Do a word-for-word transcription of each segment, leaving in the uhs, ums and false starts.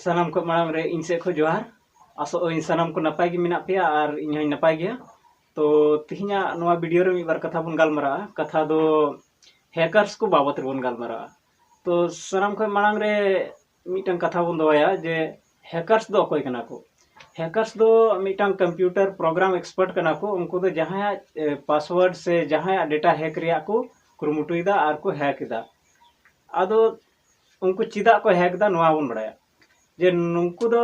ᱥᱟᱱᱟᱢ ᱠᱷᱚᱱ ᱢᱟᱲᱟᱝ ᱨᱮ ᱤᱧ ᱥᱮᱫ ᱠᱷᱚᱱ ᱡᱚᱦᱟᱨ᱾ ᱟᱥᱚᱜ ᱟᱹᱧ ᱥᱟᱱᱟᱢ ᱠᱚ ᱱᱟᱯᱟᱭ ᱜᱮ ᱢᱮᱱᱟᱜ ᱯᱮᱭᱟ ᱟᱨ ᱤᱧ ᱦᱚᱸᱧ ᱱᱟᱯᱟᱭ ᱜᱮᱭᱟ᱾ ᱛᱚ ᱛᱮᱦᱮᱧᱟᱜ ᱱᱚᱣᱟ ᱵᱷᱤᱰᱤᱭᱳ ᱨᱮ ᱢᱤᱫ ᱵᱟᱨ ᱠᱟᱛᱷᱟ ᱵᱚᱱ ᱜᱟᱞᱢᱟᱨᱟᱜᱼᱟ᱾ ᱠᱟᱛᱷᱟ ᱫᱚ ᱦᱮᱠᱟᱨᱥ ᱠᱚ ᱵᱟᱵᱚᱛ ᱨᱮᱵᱚᱱ ᱜᱟᱞᱢᱟᱨᱟᱜᱼᱟ᱾ ᱛᱚ ᱥᱟᱱᱟᱢ ᱠᱷᱚᱱ ᱢᱟᱲᱟᱝ ᱨᱮ ᱢᱤᱫᱴᱟᱝ ᱠᱟᱛᱷᱟ ᱵᱚᱱ ᱫᱚᱦᱚᱭᱟ ᱡᱮ ᱦᱮᱠᱟᱨᱥ ᱫᱚ ᱚᱠᱚᱭ ᱠᱟᱱᱟ ᱠᱚ? ᱦᱮᱠᱟᱨᱥ ᱫᱚ ᱢᱤᱫᱴᱟᱝ ᱠᱚᱢᱯᱤᱭᱩᱴᱟᱨ ᱯᱨᱳᱜᱨᱟᱢ ᱮᱠᱥᱯᱟᱨᱴ ᱠᱟᱱᱟ ᱠᱚ᱾ ᱩᱱᱠᱩ ᱫᱚ ᱡᱟᱦᱟᱸᱭᱟᱜ ᱯᱟᱥᱣᱟᱨᱰ ᱥᱮ ᱡᱟᱦᱟᱸᱭᱟᱜ ᱰᱮᱴᱟ ᱦᱮᱠ ᱨᱮᱭᱟᱜ ᱠᱚ ᱠᱩᱨᱩᱢᱩᱴᱩᱭᱮᱫᱟ ᱟᱨ ᱠᱚ ᱦᱮᱠ ᱮᱫᱟ᱾ ᱟᱫᱚ ᱩᱱᱠᱩ ᱪᱮᱫᱟᱜ ᱠᱚ ᱦᱮᱠ ᱮᱫᱟ ᱱᱚᱣᱟ ᱵᱚᱱ ᱵᱟᱲᱟᱭᱟ᱾ ᱡᱮ ᱱᱩᱠᱩ ᱫᱚ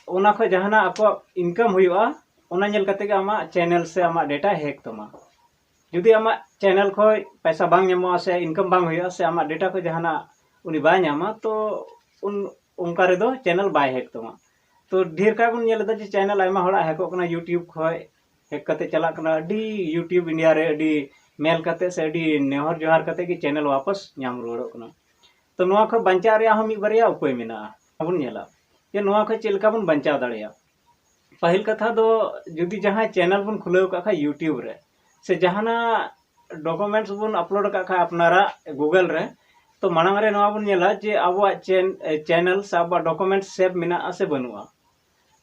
ᱚᱱᱟ ᱠᱷᱚᱱ ᱡᱟᱦᱟᱱᱟᱜ ᱟᱠᱚᱣᱟᱜ ᱤᱱᱠᱟᱢ ᱦᱩᱭᱩᱜᱼᱟ, ᱚᱱᱟ ᱧᱮᱞ ᱠᱟᱛᱮ ᱜᱮ ᱟᱢᱟᱜ ᱪᱮᱱᱮᱞ ᱥᱮ ᱟᱢᱟᱜ ᱰᱮᱴᱟ ᱦᱮᱠ ᱛᱟᱢᱟ᱾ ᱡᱩᱫᱤ ᱟᱢᱟᱜ ᱪᱮᱱᱮᱞ ᱠᱷᱚᱱ ᱯᱚᱭᱥᱟ ᱵᱟᱝ ᱧᱟᱢᱚᱜᱼᱟ ᱥᱮ ᱤᱱᱠᱟᱢ ᱵᱟᱝ ᱦᱩᱭᱩᱜᱼᱟ ᱥᱮ ᱟᱢᱟᱜ ᱰᱮᱴᱟ ᱠᱷᱚᱱ ᱡᱟᱦᱟᱱᱟᱜ ᱩᱱᱤ ᱵᱟᱭ ᱧᱟᱢᱟ, ᱛᱚ ᱩᱱ ᱚᱱᱠᱟ ᱨᱮᱫᱚ ᱪᱮᱱᱮᱞ ᱵᱟᱭ ᱦᱮᱠ ᱛᱟᱢᱟ᱾ ᱛᱚ ᱰᱷᱮᱨ ᱠᱟᱭ ᱵᱚᱱ ᱧᱮᱞ ᱮᱫᱟ ᱡᱮ ᱪᱮᱱᱮᱞ ᱟᱭᱢᱟ ᱦᱚᱲᱟᱜ ᱦᱮᱠᱚᱜ ᱠᱟᱱᱟ, YouTube ᱠᱷᱚᱱ ᱦᱮᱠ ᱠᱟᱛᱮ ᱪᱟᱞᱟᱜ ᱠᱟᱱᱟ᱾ ᱟᱹᱰᱤ YouTube ᱤᱱᱰᱤᱭᱟ ᱨᱮ ᱟᱹᱰᱤ ᱢᱮᱞ ᱠᱟᱛᱮ ᱥᱮ ᱟᱹᱰᱤ ᱱᱮᱦᱚᱨ ᱡᱚᱦᱟᱨ ᱠᱟᱛᱮ ᱜᱮ ᱪᱮᱱᱮᱞ ᱣᱟᱯᱚᱥ ᱧᱟᱢ ᱨᱩᱣᱟᱹᱲᱚᱜ ᱠᱟᱱᱟ᱾ ᱛᱚ ᱱᱚᱣᱟ ᱠᱷᱚᱱ ᱵᱟᱧᱪᱟᱜ ᱨᱮᱭᱟᱜ ᱦᱚᱸ ᱢᱤᱫ ᱵᱟᱨᱭᱟ ᱩᱯᱟᱹᱭ ᱢᱮᱱᱟᱜᱼᱟ᱾ ᱵᱚᱱ ᱧᱮᱞᱟ ᱡᱮ ᱱᱚᱣᱟ ᱠᱷᱚᱱ ᱪᱮᱫ ᱞᱮᱠᱟ ᱵᱚᱱ ᱵᱟᱧᱪᱟᱣ ᱫᱟᱲᱮᱭᱟᱜᱼᱟ᱾ ᱯᱟᱹᱦᱤᱞ ᱠᱟᱛᱷᱟ ᱫᱚ, ᱡᱩᱫᱤ ᱡᱟᱦᱟᱸᱭ ᱪᱮᱱᱮᱞ ᱵᱚᱱ ᱠᱷᱩᱞᱟᱹᱣ ᱠᱟᱜ ᱠᱷᱟᱡ YouTube ᱨᱮ, ᱥᱮ ᱡᱟᱦᱟᱱᱟᱜ ᱰᱚᱠᱩᱢᱮᱱᱴᱥ ᱵᱚᱱ ᱟᱯᱞᱳᱰ ᱠᱟᱜ ᱠᱷᱟᱡ ᱟᱯᱱᱟᱨᱟᱜ Google ᱨᱮ, ᱛᱚ ᱢᱟᱲᱟᱝ ᱨᱮ ᱱᱚᱣᱟ ᱵᱚᱱ ᱧᱮᱞᱟ ᱡᱮ ᱟᱵᱚᱣᱟᱜ ᱪᱮᱱ-, ᱮ, ᱪᱮᱱᱮᱞ ᱥᱮ ᱟᱵᱚᱣᱟᱜ ᱰᱚᱠᱩᱢᱮᱱᱴᱥ ᱥᱮᱵᱷ ᱢᱮᱱᱟᱜᱼᱟ ᱥᱮ ᱵᱟᱹᱱᱩᱜᱼᱟ᱾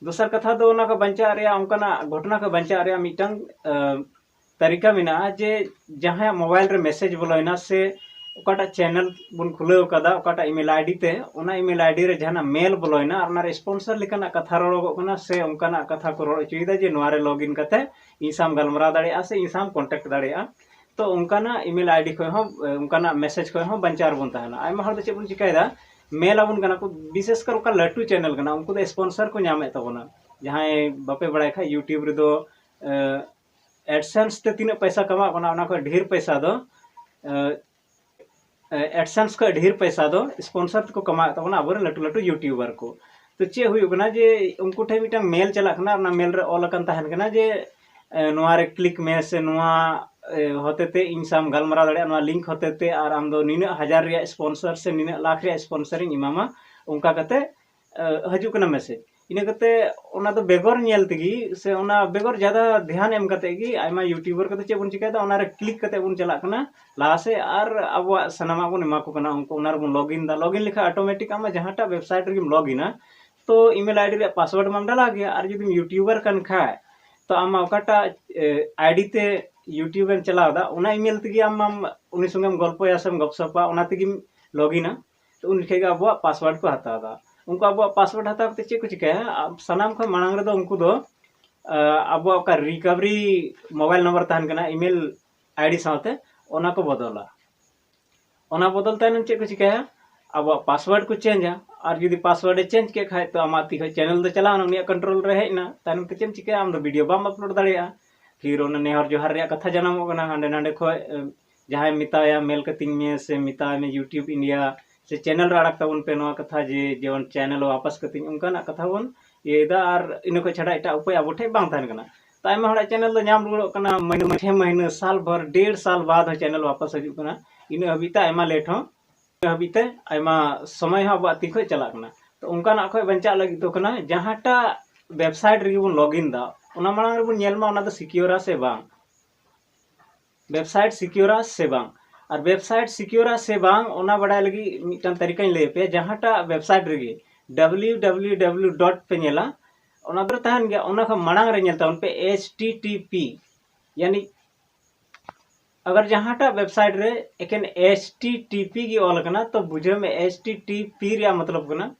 ᱫᱚᱥᱟᱨ ᱠᱟᱛᱷᱟ ᱫᱚ ᱚᱱᱟ ᱠᱷᱚᱱ ᱵᱟᱧᱪᱟᱜ ᱨᱮᱭᱟᱜ, ᱚᱱᱠᱟᱱᱟᱜ ᱜᱷᱚᱴᱚᱱᱟ ᱠᱷᱚᱱ ᱵᱟᱧᱪᱟᱜ ᱨᱮᱭᱟᱜ ᱢᱤᱫᱴᱟᱝ, ᱮ, ᱛᱟᱹᱨᱤᱠᱟ ᱢᱮᱱᱟᱜᱼᱟ ᱡᱮ ᱡᱟᱦᱟᱸᱭᱟᱜ ᱢᱳᱵᱟᱭᱤᱞ ᱨᱮ ᱢᱮᱥᱮᱡᱽ ᱵᱚᱞᱚᱭᱮᱱᱟ ᱥᱮ ᱚᱠᱟᱴᱟᱜ ᱪᱮᱱᱮᱞ ᱵᱚᱱ ᱠᱷᱩᱞᱟᱹᱣ ᱠᱟᱫᱟ, ᱚᱠᱟᱴᱟᱜ ᱤᱢᱮᱞ ᱟᱭᱰᱤ ᱛᱮ, ᱚᱱᱟ ᱤᱢᱮᱞ ᱟᱭᱰᱤ ᱨᱮ ᱡᱟᱦᱟᱱᱟᱜ ᱢᱮᱞ ᱵᱚᱞᱚᱭᱮᱱᱟ ᱟᱨ ᱚᱱᱟ ᱨᱮ ᱥᱯᱚᱱᱥᱚᱨ ᱞᱮᱠᱟᱱᱟᱜ ᱠᱟᱛᱷᱟ ᱨᱚᱲᱚᱜᱚᱜ ᱠᱟᱱᱟ ᱥᱮ ᱚᱱᱠᱟᱱᱟᱜ ᱠᱟᱛᱷᱟ ᱠᱚ ᱨᱚᱲ ᱦᱚᱪᱚᱭᱮᱫᱟ ᱡᱮ ᱱᱚᱣᱟ ᱨᱮ ᱞᱚᱜ ᱤᱱ ᱠᱟᱛᱮ ᱤᱧ ᱥᱟᱶ ᱜᱟᱞᱢᱟᱨᱟᱣ ᱫᱟᱲᱮᱭᱟᱜᱼᱟ ᱥᱮ ᱤᱧ ᱥᱟᱶ ᱠᱚᱱᱴᱟᱠᱴ ᱫᱟᱲᱮᱭᱟᱜᱼᱟ᱾ ᱛᱚ ᱚᱱᱠᱟᱱᱟᱜ ᱤᱢᱮᱞ ᱟᱭᱰᱤ ᱠᱷᱚᱱ ᱦᱚᱸ, ᱮ, ᱚᱱᱠᱟᱱᱟᱜ ᱢᱮᱥᱮᱡᱽ ᱠᱷᱚᱱ ᱦᱚᱸ ᱵᱟᱧᱪᱟᱣ ᱨᱮᱵᱚᱱ ᱛᱟᱦᱮᱱᱟ᱾ ᱟᱭᱢᱟ ᱦᱚᱲ ᱫᱚ ᱪᱮᱫ ᱵᱚᱱ ᱪᱤᱠᱟᱹᱭᱮᱫᱟ, ᱢᱮᱞ ᱟᱵᱚᱱ ᱠᱟᱱᱟ ᱠᱚ, ᱵᱤᱥᱮᱥ ᱠᱚᱨᱮ ᱚᱠᱟ ᱞᱟᱹᱴᱩ ᱪᱮᱱᱮᱞ ᱠᱟᱱᱟ, ᱩᱱᱠᱩ ᱫᱚ ᱥᱯᱚᱱᱥᱚᱨ ᱠᱚ ᱧᱟᱢᱮᱫ ᱛᱟᱵᱚᱱᱟ᱾ ᱡᱟᱦᱟᱸᱭ ᱵᱟᱯᱮ ᱵᱟᱲᱟᱭ ᱠᱷᱟᱡ, YouTube ᱨᱮᱫᱚ, ᱮ, AdSense ᱛᱮ ᱛᱤᱱᱟᱹᱜ ᱯᱚᱭᱥᱟ ᱠᱟᱢᱟᱜ ᱠᱟᱱᱟ, ᱚᱱᱟ ᱠᱷᱚᱱ ᱰᱷᱮᱨ ᱯᱚᱭᱥᱟ ᱫᱚ, ᱮ, AdSense ᱠᱷᱚᱱ ᱰᱷᱮᱨ ᱯᱚᱭᱥᱟ ᱫᱚ ᱥᱯᱚᱱᱥᱚᱨ ᱛᱮᱠᱚ ᱠᱟᱢᱟᱣᱮᱫ ᱛᱟᱵᱚᱱᱟ ᱟᱵᱚᱨᱮᱱ ᱞᱟᱹᱴᱩ ᱞᱟᱹᱴᱩ YouTuber ᱠᱚ᱾ ᱛᱚ ᱪᱮᱫ ᱦᱩᱭᱩᱜ ᱠᱟᱱᱟ ᱡᱮ ᱩᱱᱠᱩ ᱴᱷᱮᱱ ᱢᱤᱫᱴᱟᱝ ᱢᱮᱞ ᱪᱟᱞᱟᱜ ᱠᱟᱱᱟ, ᱚᱱᱟ ᱢᱮᱞ ᱨᱮ ᱚᱞ ᱟᱠᱟᱱ ᱛᱟᱦᱮᱱ ᱠᱟᱱᱟ ᱡᱮ, ᱮ, ᱱᱚᱣᱟ ᱨᱮ ᱠᱞᱤᱠ ᱢᱮ ᱥᱮ ᱱᱚᱣᱟ, ᱮ, ᱦᱚᱛᱮ ᱛᱮ ᱤᱧ ᱥᱟᱶ ᱜᱟᱞᱢᱟᱨᱟᱣ ᱫᱟᱲᱮᱭᱟᱜᱼᱟ, ᱱᱚᱣᱟ ᱞᱤᱝᱠ ᱦᱚᱛᱮ ᱛᱮ ᱟᱨ ᱟᱢ ᱫᱚ ᱱᱤᱱᱟᱹᱜ ᱦᱟᱡᱟᱨ ᱨᱮᱭᱟᱜ ᱥᱯᱚᱱᱥᱚᱨ ᱥᱮ ᱱᱤᱱᱟᱹᱜ ᱞᱟᱠᱷ ᱨᱮᱭᱟᱜ ᱥᱯᱚᱱᱥᱚᱨ ᱤᱧ ᱮᱢᱟᱢᱟ, ᱚᱱᱠᱟ ᱠᱟᱛᱮ, ᱮ, ᱦᱤᱡᱩᱜ ᱠᱟᱱᱟ ᱢᱮᱥᱮᱡᱽ᱾ ᱤᱱᱟᱹ ᱠᱟᱛᱮ ᱚᱱᱟ ᱫᱚ ᱵᱮᱜᱚᱨ ᱧᱮᱞ ᱛᱮᱜᱮ ᱥᱮ ᱚᱱᱟ ᱵᱮᱜᱚᱨ ᱡᱟᱫᱟ ᱫᱷᱮᱭᱟᱱ ᱮᱢ ᱠᱟᱛᱮ ᱜᱮ ᱟᱭᱢᱟ YouTuber ᱠᱚᱫᱚ ᱪᱮᱫ ᱵᱚᱱ ᱪᱤᱠᱟᱹᱭᱮᱫᱟ, ᱚᱱᱟ ᱨᱮ ᱠᱞᱤᱠ ᱠᱟᱛᱮ ᱵᱚᱱ ᱪᱟᱞᱟᱜ ᱠᱟᱱᱟ ᱞᱟᱦᱟ ᱥᱮᱫ ᱟᱨ ᱟᱵᱚᱣᱟᱜ ᱥᱟᱱᱟᱢᱟᱜ ᱵᱚᱱ ᱮᱢᱟ ᱠᱚ ᱠᱟᱱᱟ᱾ ᱩᱱᱠᱩ ᱚᱱᱟ ᱨᱮᱵᱚᱱ ᱞᱚᱜ ᱤᱱ ᱫᱟ᱾ ᱞᱚᱜ ᱤᱱ ᱞᱮᱠᱷᱟᱱ ᱚᱴᱳᱢᱮᱴᱤᱠ ᱟᱢᱟᱜ ᱡᱟᱦᱟᱸᱴᱟᱜ ᱣᱮᱵᱥᱟᱭᱤᱴ ᱨᱮᱜᱮᱢ ᱞᱚᱜ ᱤᱱᱟ, ᱛᱚ email ID ᱨᱮᱭᱟᱜ password ᱢᱟᱢ ᱰᱟᱞᱟᱣ ᱜᱮᱭᱟ, ᱟᱨ ᱡᱩᱫᱤᱢ YouTuber ᱠᱟᱱ ᱠᱷᱟᱡ, ᱛᱚ ᱟᱢ ᱢᱟ ᱚᱠᱟᱴᱟᱜ ID ᱛᱮ YouTube ᱮᱢ ᱪᱟᱞᱟᱣ ᱮᱫᱟ, ᱚᱱᱟ email ᱛᱮᱜᱮ ᱟᱢ ᱢᱟᱢ ᱩᱱᱤ ᱥᱚᱸᱜᱮᱢ ᱜᱚᱞᱯᱚᱭᱟ ᱥᱮᱢ ᱜᱚᱯᱥᱚᱯᱟ, ᱚᱱᱟ ᱛᱮᱜᱮᱢ login ᱟ᱾ ᱛᱚ ᱩᱱ ᱡᱚᱠᱷᱮᱡ ᱜᱮ ᱟᱵᱚᱣᱟᱜ password ᱠᱚ ᱦᱟᱛᱟᱣ ᱮᱫᱟ᱾ ᱩᱱᱠᱩ ᱟᱵᱚᱣᱟᱜ password ᱦᱟᱛᱟᱣ ᱠᱟᱛᱮ ᱪᱮᱫ ᱠᱚ ᱪᱤᱠᱟᱹᱭᱟ? ᱟᱵ-, ᱥᱟᱱᱟᱢ ᱠᱷᱚᱱ ᱢᱟᱲᱟᱝ ᱨᱮᱫᱚ ᱩᱱᱠᱩ ᱫᱚ, ᱟ, ᱟᱵᱚᱣᱟᱜ ᱚᱠᱟ recovery mobile number ᱛᱟᱦᱮᱱ ᱠᱟᱱᱟ email ID ᱥᱟᱶᱛᱮ, ᱚᱱᱟ ᱠᱚ ᱵᱚᱫᱚᱞᱟ᱾ ᱚᱱᱟ ᱵᱚᱫᱚᱞ ᱛᱟᱭᱱᱚᱢ ᱪᱮᱫ ᱠᱚ ᱪᱤᱠᱟᱹᱭᱟ? ᱟᱵᱚᱣᱟᱜ password ᱠᱚ change ᱟ᱾ ᱟᱨ ᱡᱩᱫᱤ password ᱮ change ᱠᱮᱫ ᱠᱷᱟᱡ, ᱛᱚ ᱟᱢᱟᱜ ᱛᱤ ᱠᱷᱚᱡ channel ᱫᱚ ᱪᱟᱞᱟᱣᱱᱟ, ᱩᱱᱤᱭᱟᱜ control ᱨᱮ ᱦᱮᱡ ᱮᱱᱟ᱾ ᱛᱟᱭᱱᱚᱢ ᱛᱮ ᱪᱮᱫ ᱮᱢ ᱪᱤᱠᱟᱹᱭᱟ? ᱟᱢ ᱫᱚ video ᱵᱟᱢ upload ᱫᱟᱲᱮᱭᱟᱜᱼᱟ᱾ ᱯᱷᱤᱨ ᱚᱱᱟ ᱱᱮᱦᱚᱨ ᱡᱚᱦᱟᱨ ᱨᱮᱭᱟᱜ ᱠᱟᱛᱷᱟ ᱡᱟᱱᱟᱢᱚᱜ ᱠᱟᱱᱟ, ᱦᱟᱸᱰᱮ ᱱᱟᱸᱰᱮ ᱠᱷᱚᱡ, ᱮ, ᱡᱟᱦᱟᱸᱭ ᱢᱮᱛᱟᱭᱟ, "ᱢᱮᱞ ᱠᱟᱹᱛᱤᱧ ᱢᱮ" ᱥᱮ ᱢᱮᱛᱟᱭ ᱢᱮ YouTube India ᱥᱮ channel ᱨᱮ ᱟᱲᱟᱜ ᱛᱟᱵᱚᱱ ᱯᱮ ᱱᱚᱣᱟ ᱠᱟᱛᱷᱟ, ᱡᱮ ᱡᱮᱢᱚᱱ channel ᱣᱟᱯᱟᱥ ᱠᱟᱹᱛᱤᱧ, ᱚᱱᱠᱟᱱᱟᱜ ᱠᱟᱛᱷᱟ ᱵᱚᱱ ᱤᱭᱟᱹᱭᱮᱫᱟ᱾ ᱟᱨ ᱤᱱᱟᱹ ᱠᱷᱚᱡ ᱪᱷᱟᱰᱟ ᱮᱴᱟᱜ ᱩᱯᱟᱹᱭ ᱟᱵᱚ ᱴᱷᱮᱡ ᱵᱟᱝ ᱛᱟᱦᱮᱱ ᱠᱟᱱᱟ᱾ ᱛᱚ ᱟᱭᱢᱟ ᱦᱚᱲᱟᱜ channel ᱫᱚ ᱧᱟᱢ ᱨᱩᱣᱟᱹᱲᱚᱜ ᱠᱟᱱᱟ ᱢᱟᱹᱦᱱᱟᱹ, ᱪᱷᱮ ᱢᱟᱹᱦᱱᱟᱹ, ᱥᱟᱞ ᱵᱷᱚᱨ, ᱰᱮᱲ ᱥᱟᱞ ᱵᱟᱫ ᱦᱚᱸ channel ᱣᱟᱯᱟᱥ ᱦᱤᱡᱩᱜ ᱠᱟᱱᱟ᱾ ᱤᱱᱟᱹ ᱦᱟᱹᱵᱤᱡ ᱛᱮ ᱟᱭᱢᱟ late ᱦᱚᱸ, ᱤᱱᱟᱹ ᱦᱟᱹᱵᱤᱡ ᱛᱮ ᱟᱭᱢᱟ ᱥᱚᱢᱚᱭ ᱦᱚᱸ ᱟᱵᱚᱣᱟᱜ ᱛᱤ ᱠᱷᱚᱡ ᱪᱟᱞᱟᱜ ᱠᱟᱱᱟ᱾ ᱛᱚ ᱚᱱᱠᱟᱱᱟᱜ ᱠᱷᱚᱡ ᱵᱟᱧᱪᱟᱜ ᱞᱟᱹᱜᱤᱫ ᱫᱚ ᱠᱟᱱᱟ, ᱡᱟᱦᱟᱸᱴᱟᱜ website ᱨᱮᱜᱮ ᱵᱚᱱ login ᱫᱟ, ᱚᱱᱟ ᱢᱟᱲᱟᱝ ᱨᱮᱵᱚᱱ ᱧᱮᱞ ᱢᱟ ᱚᱱᱟ ᱫᱚ secure ᱟ ᱥᱮ ᱵᱟᱝ᱾ Website secure ᱟ ᱥᱮ ᱵᱟᱝ᱾ ᱟᱨ website secure ᱟ ᱥᱮ ᱵᱟᱝ, ᱚᱱᱟ ᱵᱟᱰᱟᱭ ᱞᱟᱹᱜᱤᱫ ᱢᱤᱫᱴᱟᱝ ᱛᱟᱹᱨᱤᱠᱟᱧ ᱞᱟᱹᱭ ᱟᱯᱮᱭᱟ᱾ ᱡᱟᱦᱟᱸᱴᱟᱜ website ᱨᱮᱜᱮ W W W dot ᱯᱮ ᱧᱮᱞᱟ, ᱚᱱᱟ ᱫᱚ ᱛᱟᱦᱮᱱ ᱜᱮᱭᱟ, ᱚᱱᱟ ᱠᱷᱚᱱ ᱢᱟᱲᱟᱝ ᱨᱮ ᱧᱮᱞ ᱛᱟᱵᱚᱱ ᱯᱮ H T T P, ᱭᱟᱱᱤ ᱟᱜᱟᱨ ᱡᱟᱦᱟᱸᱴᱟᱜ website ᱨᱮ ᱮᱠᱮᱱ H T T P ᱜᱮ ᱚᱞ ᱟᱠᱟᱱᱟ, ᱛᱚ ᱵᱩᱡᱷᱟᱹᱣ ᱢᱮ H T T P ᱨᱮᱭᱟᱜ ᱢᱚᱛᱞᱚᱵ ᱠᱟᱱᱟ,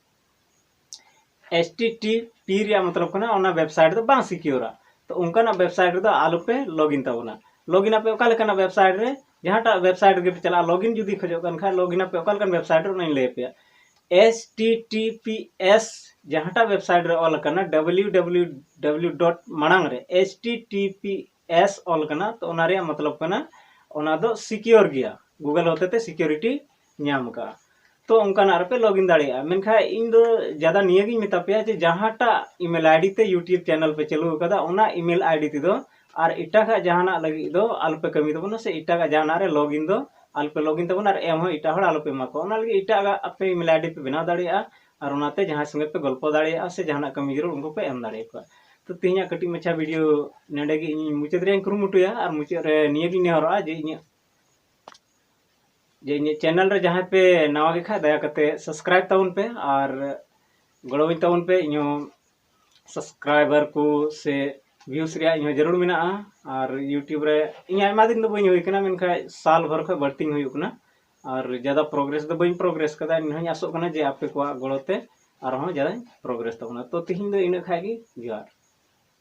H T T P ᱨᱮᱭᱟᱜ ᱢᱚᱛᱞᱚᱵ ᱠᱟᱱᱟ ᱚᱱᱟ website ᱫᱚ ᱵᱟᱝ secure ᱟ᱾ ᱛᱚ ᱚᱱᱠᱟᱱᱟᱜ website ᱨᱮᱫᱚ ᱟᱞᱚᱯᱮ login ᱛᱟᱵᱚᱱᱟ᱾ Login ᱟᱯᱮ ᱚᱠᱟ ᱞᱮᱠᱟᱱᱟᱜ website ᱨᱮ? ᱡᱟᱦᱟᱸᱴᱟᱜ website ᱨᱮᱜᱮ ᱯᱮ ᱪᱟᱞᱟᱜᱼᱟ, login ᱡᱩᱫᱤ ᱠᱷᱚᱡᱚᱜ ᱠᱟᱱ ᱠᱷᱟᱡ, login ᱟᱯᱮ ᱚᱠᱟ ᱞᱮᱠᱟᱱ website ᱨᱮ, ᱚᱱᱟᱧ ᱞᱟᱹᱭ ᱟᱯᱮᱭᱟ᱾ H T T P S ᱡᱟᱦᱟᱸᱴᱟᱜ website ᱨᱮ ᱚᱞ ᱟᱠᱟᱱᱟ W W W dot ᱢᱟᱲᱟᱝ ᱨᱮ H T T P S ᱚᱞ ᱠᱟᱱᱟ, ᱛᱚ ᱚᱱᱟ ᱨᱮᱭᱟᱜ ᱢᱚᱛᱞᱚᱵ ᱠᱟᱱᱟ ᱚᱱᱟ ᱫᱚ secure ᱜᱮᱭᱟ, Google ᱦᱚᱛᱮᱛᱮ security ᱧᱟᱢ ᱟᱠᱟᱫᱼᱟ᱾ ᱛᱚ ᱚᱱᱠᱟᱱᱟᱜ ᱨᱮᱯᱮ login ᱫᱟᱲᱮᱭᱟᱜᱼᱟ᱾ ᱢᱮᱱᱠᱷᱟᱱ ᱤᱧ ᱫᱚ ᱡᱟᱫᱟ ᱱᱤᱭᱟᱹ ᱜᱤᱧ ᱢᱮᱛᱟ ᱯᱮᱭᱟ ᱡᱮ ᱡᱟᱦᱟᱸᱴᱟᱜ email ID ᱛᱮ YouTube channel ᱯᱮ ᱪᱟᱹᱞᱩ ᱟᱠᱟᱫᱟ, ᱚᱱᱟ email ID ᱛᱮᱫᱚ ᱟᱨ ᱮᱴᱟᱜᱟᱜ ᱡᱟᱦᱟᱱᱟᱜ ᱞᱟᱹᱜᱤᱫ ᱫᱚ ᱟᱞᱚᱯᱮ ᱠᱟᱹᱢᱤ ᱛᱟᱵᱚᱱᱟ, ᱥᱮ ᱮᱴᱟᱜᱟᱜ ᱡᱟᱦᱟᱱᱟᱜ ᱨᱮ login ᱫᱚ ᱟᱞᱚᱯᱮ login ᱛᱟᱵᱚᱱᱟ ᱟᱨ ᱮᱢ ᱦᱚᱸ ᱮᱴᱟᱜ ᱦᱚᱲ ᱟᱞᱚᱯᱮ ᱮᱢᱟ ᱠᱚᱣᱟ᱾ ᱚᱱᱟ ᱞᱟᱹᱜᱤᱫ ᱮᱴᱟᱜᱟᱜ ᱟᱯᱮ email ID ᱯᱮ ᱵᱮᱱᱟᱣ ᱫᱟᱲᱮᱭᱟᱜᱼᱟ ᱟᱨ ᱚᱱᱟᱛᱮ ᱡᱟᱦᱟᱸᱭ ᱥᱚᱸᱜᱮ ᱯᱮ ᱜᱚᱞᱯᱚ ᱫᱟᱲᱮᱭᱟᱜᱼᱟ ᱥᱮ ᱡᱟᱦᱟᱱᱟᱜ ᱠᱟᱹᱢᱤ ᱡᱟᱹᱨᱩᱲ ᱩᱱᱠᱩ ᱯᱮ ᱮᱢ ᱫᱟᱲᱮᱭᱟᱠᱚᱣᱟ᱾ ᱛᱚ ᱛᱮᱦᱮᱧᱟᱜ ᱠᱟᱹᱴᱤᱡ ᱢᱟᱪᱷᱟ video ᱱᱚᱰᱮ ᱜᱮ ᱤᱧᱤᱧ ᱢᱩᱪᱟᱹᱫ ᱨᱮᱭᱟᱜ ᱤᱧ ᱠᱩᱨᱩᱢᱩᱴᱩᱭᱟ᱾ ᱟᱨ ᱢᱩᱪᱟᱹᱫ ᱨᱮ ᱱᱤᱭᱟᱹ ᱜᱤᱧ ᱱᱮᱦᱚᱨᱚᱜᱼᱟ ᱡᱮ ᱤᱧᱟᱹᱜ, ᱡᱮ ᱤᱧᱟᱹᱜ channel ᱨᱮ ᱡᱟᱦᱟᱸᱭ ᱯᱮ ᱱᱟᱣᱟ ᱜᱮ ᱠᱷᱟᱡ, ᱫᱟᱭᱟ ᱠᱟᱛᱮ subscribe ᱛᱟᱵᱚᱱ ᱯᱮ ᱟᱨ ᱜᱚᱲᱚᱣᱟᱹᱧ ᱛᱟᱵᱚᱱ ᱯᱮ᱾ ᱤᱧ ᱦᱚᱸ subscriber ᱠᱚ ᱥᱮ views ᱨᱮᱭᱟᱜ ᱤᱧ ᱦᱚᱸ ᱡᱟᱹᱨᱩᱲ ᱢᱮᱱᱟᱜᱼᱟ᱾ ᱟᱨ YouTube ᱨᱮ ᱤᱧ ᱟᱭᱢᱟ ᱫᱤᱱ ᱫᱚ ᱵᱟᱹᱧ ᱦᱩᱭ ᱠᱟᱱᱟ, ᱢᱮᱱᱠᱷᱟᱱ ᱥᱟᱞ ᱵᱷᱚᱨ ᱠᱷᱚᱱ ᱵᱟᱹᱲᱛᱤᱧ ᱦᱩᱭᱩᱜ ᱠᱟᱱᱟ᱾ ᱟᱨ ᱡᱟᱫᱟ progress ᱫᱚ ᱵᱟᱹᱧ progress ᱠᱟᱫᱟ᱾ ᱤᱧ ᱦᱚᱸᱧ ᱟᱥᱚᱜ ᱠᱟᱱᱟ ᱡᱮ ᱟᱯᱮ ᱠᱚᱣᱟᱜ ᱜᱚᱲᱚ ᱛᱮ ᱟᱨᱦᱚᱸ ᱡᱟᱫᱟᱧ progress ᱛᱟᱵᱚᱱᱟ᱾ ᱛᱚ ᱛᱤᱦᱤᱧ ᱫᱚ ᱤᱱᱟᱹᱜ ᱠᱷᱟᱡ ᱜᱮ, ᱡᱚᱦᱟᱨ᱾